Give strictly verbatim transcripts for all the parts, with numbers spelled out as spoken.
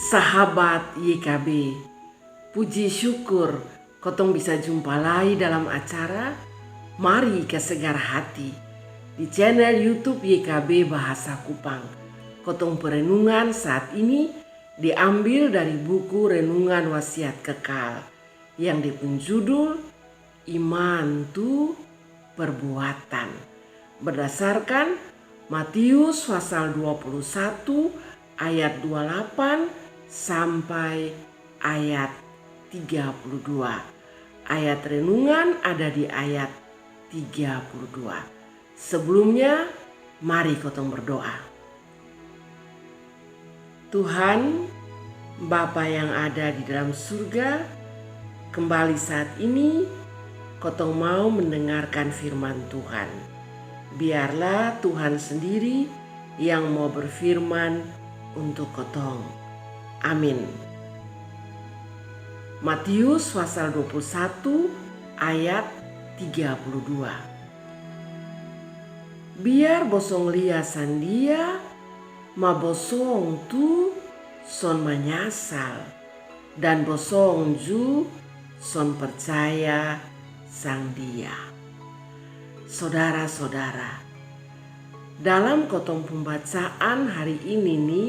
Sahabat Y K B, puji syukur kotong bisa jumpa lai dalam acara Mari Kasagar Hati di channel YouTube Y K B Bahasa Kupang. Kotong perenungan saat ini diambil dari buku Renungan Wasiat Kekal yang dia pung judul Iman tu Perbuatan. Berdasarkan Matius pasal dua puluh satu ayat dua lapan sampai ayat tiga puluh dua. Ayat renungan ada di ayat tiga puluh dua. Sebelumnya, mari kotong berdoa. Tuhan, Bapa yang ada di dalam surga, kembali saat ini kotong mau mendengarkan firman Tuhan. Biarlah Tuhan sendiri yang mau berfirman untuk kotong. Amin. Matius pasal dua puluh satu ayat tiga puluh dua. Biar bosong lia sang Dia, ma bosong tu son manyasal, dan bosong ju son percaya sang Dia. Sodara-sodara, dalam kotong pung bacaan hari ini ni,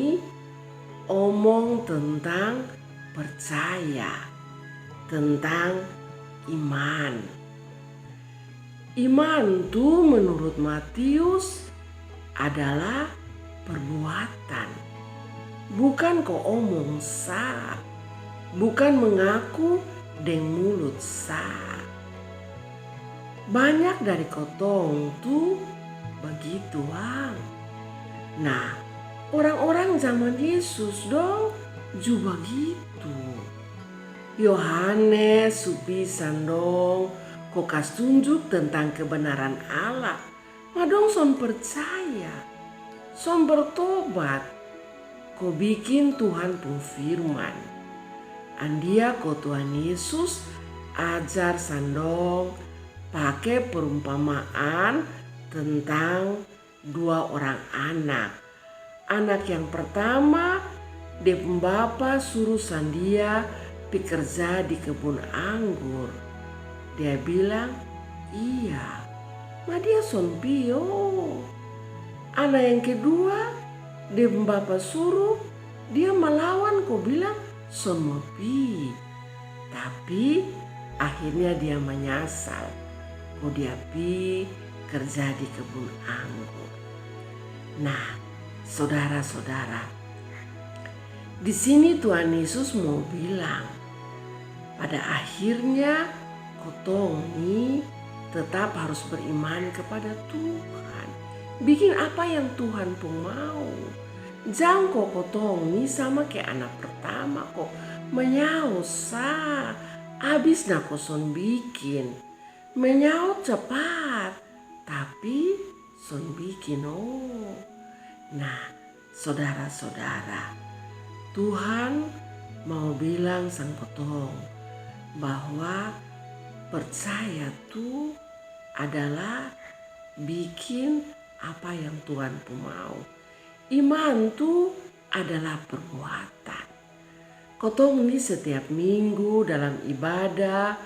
omong tentang percaya, tentang iman. Iman tu menurut Matius adalah perbuatan. Bukan ko omong sa, bukan mengaku deng mulut sa. Banyak dari kotong tu bagitu ang. Nah, orang-orang zaman Yesus dong ju bagitu. Yohanes su pi sang dong ko kas tunjuk tentang kebenaran Allah, ma dong son percaya, son bertobat, ko bikin Tuhan pung firman. Andia ko Tuhan Yesus ajar sang dong pake perumpamaan tentang dua orang anak. Anak yang pertama, dia pung bapa suruh sang dia pi kerja di kebun anggur. Dia bilang, "Iya." Ma dia son pi o. Anak yang kedua, dia pung bapa suruh, dia malawan ko bilang son mo pi. Tapi akhirnya dia manyasal ko dia pi kerja di kebun anggur. Nah, sodara-sodara, di sini Tuhan Yesus mau bilang, pada akhirnya kotong ni tetap harus beriman kepada Tuhan. Bikin apa yang Tuhan pung mau. Jang ko kotong ni sama ke anak pertama ko, manyao sa, abis na ko son bikin. Manyao capat, tapi son bikin o. Nah, sodara-sodara, Tuhan mau bilang sang kotong bahwa percaya tu adalah bikin apa yang Tuhan pung mau. Iman tu adalah perbuatan. Kotong ni setiap minggu dalam ibadah,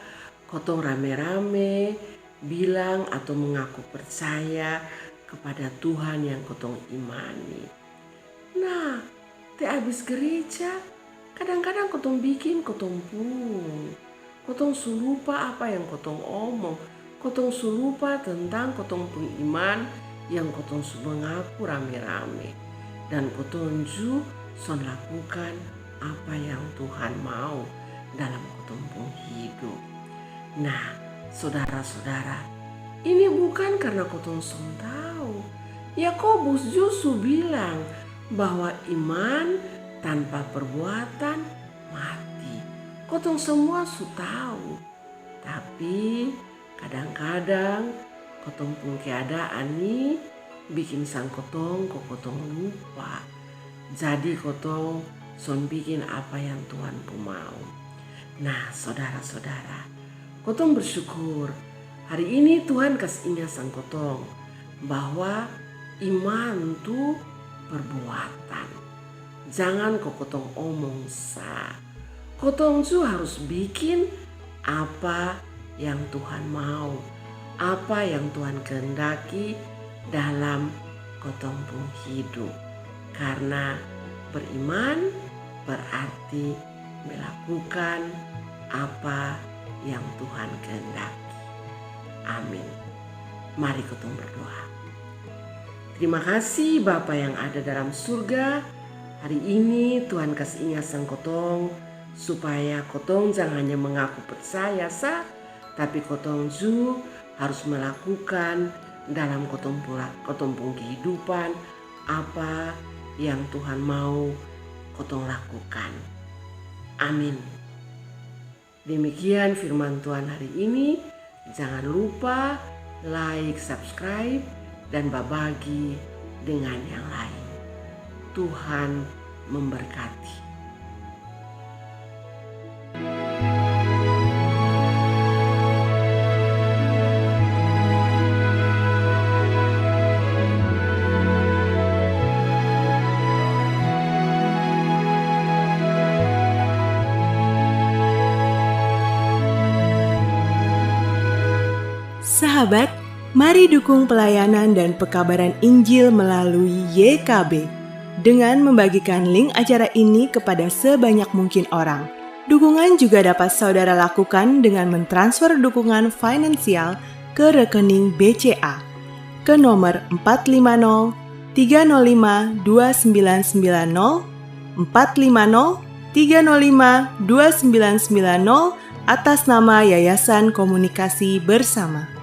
kotong rame-rame bilang atau mengaku percaya kepada Tuhan yang kotong imani. Nah, te abis gereja, kadang-kadang kotong bikin kotong pung. Kotong su lupa apa yang kotong omong. Kotong su lupa tentang kotong pung iman yang kotong su mengaku rame-rame. Dan kotong ju son lakukan apa yang Tuhan mau dalam kotong pung hidup. Nah, sodara-sodara, ini bukan karna kotong son tau. Yakobus ju su bilang bahwa iman tanpa perbuatan mati. Kotong semua su tau. Tapi kadang-kadang kotong pung keadaan ni bikin sang kotong ko kotong lupa. Jadi kotong son bikin apa yang Tuhan pung mau. Nah, sodara-sodara, kotong bersyukur hari ini Tuhan kas inga sang kotong bahwa iman tu perbuatan. Jangan ko kotong omong sa. Kotong ju harus bikin apa yang Tuhan mau, apa yang Tuhan kehendaki dalam kotong pung hidup. Karena beriman berarti melakukan apa yang Tuhan kehendaki. Amin. Mari kotong berdoa. Terima kasih Bapa yang ada dalam surga. Hari ini Tuhan kasih ingat sang kotong supaya kotong jangan hanya mengaku percaya sa, tapi kotong ju harus melakukan dalam kotong pula kotong pung kehidupan apa yang Tuhan mau kotong lakukan. Amin. Demikian firman Tuhan hari ini. Jangan lupa like, subscribe, dan babagi dengan yang lain. Tuhan memberkati. Sahabat, mari dukung pelayanan dan pekabaran Injil melalui Y K B dengan membagikan link acara ini kepada sebanyak mungkin orang. Dukungan juga dapat saudara lakukan dengan mentransfer dukungan finansial ke rekening B C A ke nomor empat lima nol tiga nol lima dua sembilan sembilan nol, empat lima nol tiga nol lima dua sembilan sembilan nol, atas nama Yayasan Komunikasi Bersama.